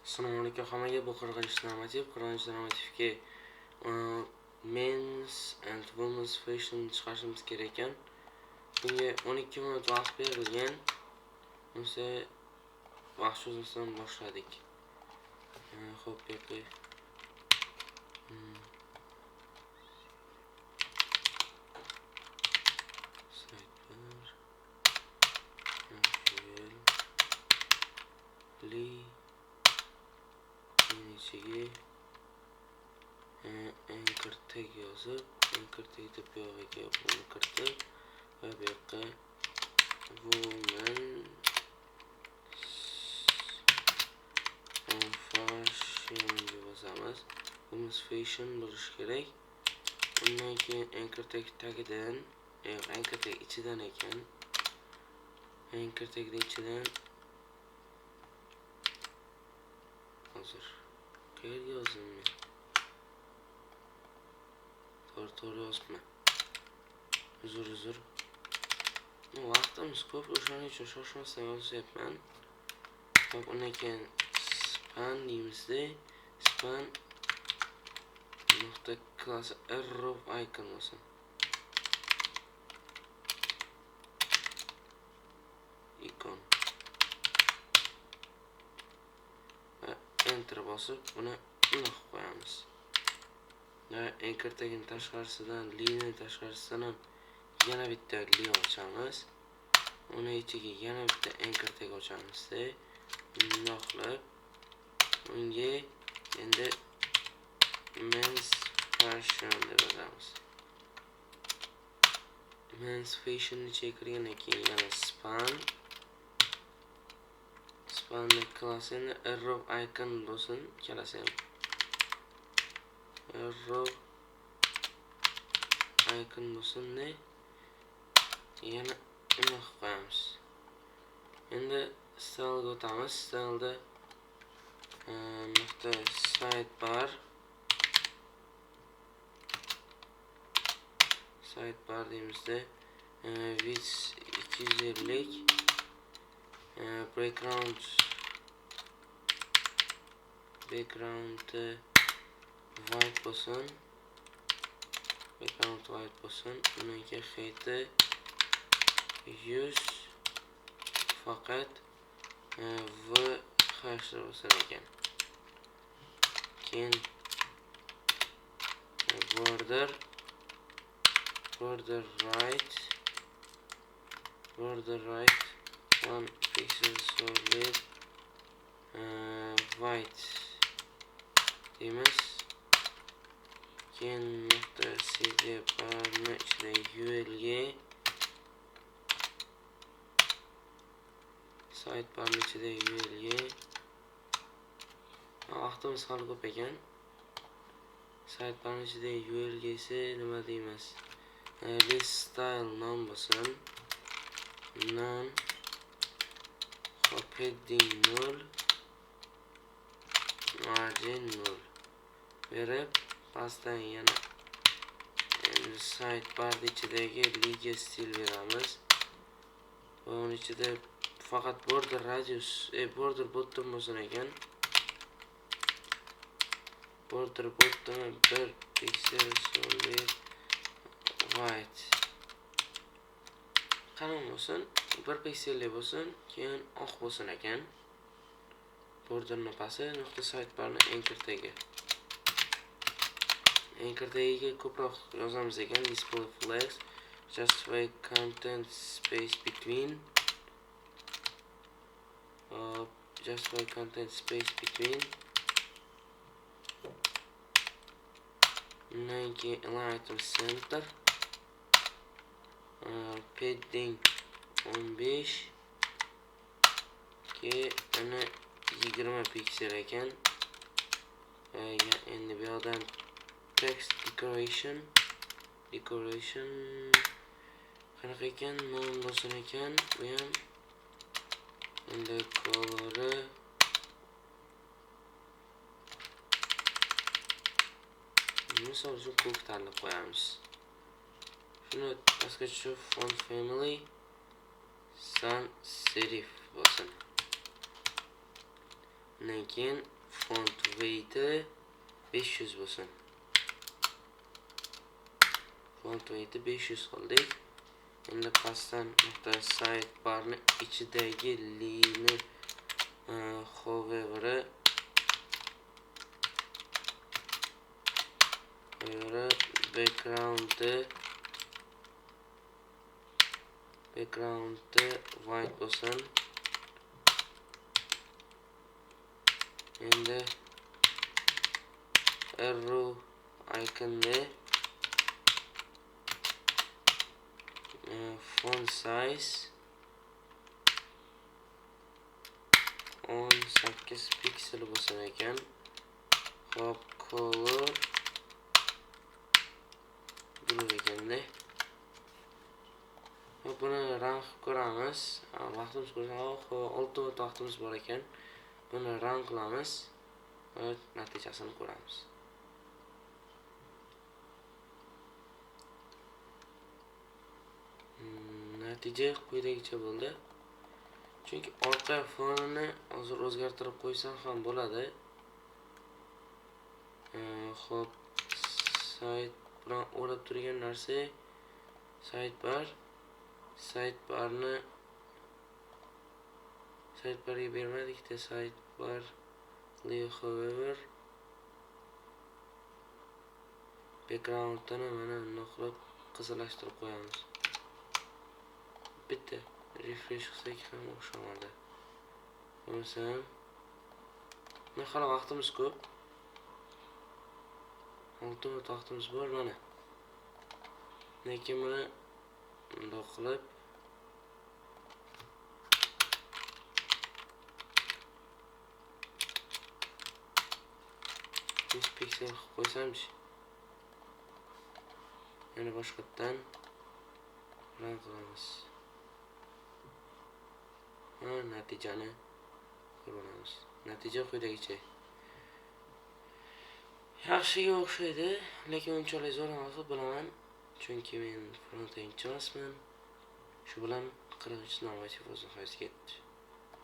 Assalomu alaykum hammaga. Bu 40-normativ. 40-normativga men's and women's fashion chiqarishimiz kerak ekan. Bunga 12 minut vaqt berilgan. O'sha vaqt cho'zmasdan boshladik. Xo'p, bu yoqqa sidebar li ichiga anchor tag yozib, anchor tag deb bu yog'iga buni kiritib va bu yoqqa women fashion deb yozamiz. Women's fashion bo'lishi kerak. Undan keyin anchor tag tagidan, yo'q, anchor tag ichidan ekan. Anchor tagning ichidan hozir qayerga yozdim men? To'g'ri yozibman. Uzr. Vaqtimiz ko'p, o'shaning uchun shoshmasdan yozyapman. Hop, undan keyin span deymizda, span nuqta class arrow icon bo'lsin. Ikon. Va enter bosib, buni bundoq qilib qo'yamiz. Va anchor tagning tashqarisidan, lining tashqarisidan ham yana bitta li ochamiz. Uni ichiga yana bitta anchor tag ochamizda. Bundoq qilib unga endi men's fashion deb yozamiz. Men's fashion ichiga kirgandan keyin yana span, spanning klassini arrow icon bo'lsin, ikkalasi ham arrow icon bo'lsin, yana nima qilib qo'yamiz. Endi style'ga o'tamiz. Style'da nuqta sidebar, sidebar deymizda, width 250, background white bo'lsin, background white bo'lsin. Undan keyin height 100, faqat v h bo'lsin ekan. Keyin border right, border right 1 pixel solid white deymiz. Keyin nuqta cd barni ichida ulga, sidebarni ichida ulga. Vaqtimiz hali ko'p ekan. Sidebarni ichida ulgasi nima deymiz? List style nom bo'lsin. None. Hop, heading 0, margin 0 berib, pastdan yana endi sidebar ichidagi liga stil beramiz. Va uning ichida faqat border radius, border bottom bo'lsin ekan. Border bottom 1 pixel solid white. Qalin bo'lsin, 1 pikselli bo'lsin, keyin oq bo'lsin ekan. Borderni pasti nuqta sidebarni anchor tagi. Anchor tagiga ko'proq yozamiz ekan. Display flex, justify content space between. Justify content space between. Undan keyin align item center. Padding 15, keyin ana 20 piksel ekan. Endi bu yoqdan text decoration qanaqa ekan, none bo'lsin ekan bu ham. Endi color'i misol uchun ko'k tanlab qo'yamiz. Shuni pastga tushib font family sans serif bo'lsin. Undan keyin Font weight'i 500 bo'lsin. Font weight'i 500 qildik. Endi pastdan nuqta sidebarni ichidagi li'ni hover'i background'i white bo'lsin. Endi arrow iconni font size 18 piksel bo'lsin ekan. Hop, color blue ekanda. Hop, buni rang qilib ko'ramiz. Vaqtimiz bo'lsa, 6 minut vaqtimiz bor ekan. Buni rang qilamiz va natijasini ko'ramiz. Natija quyidagicha bo'ldi. Chunki orqa fonini hozir o'zgartirib qo'ysam ham bo'ladi. Xo'p, sayt bilan o'rab turgan narsa sidebar. Sidebarni sidebarga bermadik-da, sidebar however background'ini mana bundoq qilib qizillashtirib qo'yamiz. Bitta refresh qilsak ham o'xshamadi. Bo'lmasam, mana hali vaqtimiz ko'p. 6 minut vaqtimiz bor mana. Lekin buni bundoq qilib 100 piksel qilib qo'ysamchi, yana boshqatdan rang qilamiz. Ha, natijani ko'rib olamiz. Natija quyidagicha. Yaxshiga o'xshaydi, lekin unchalik zo'r emas, bilaman. Chunki men front-endchi emasman. Shu bilan 43 normativ o'z nihoyasiga yetdi.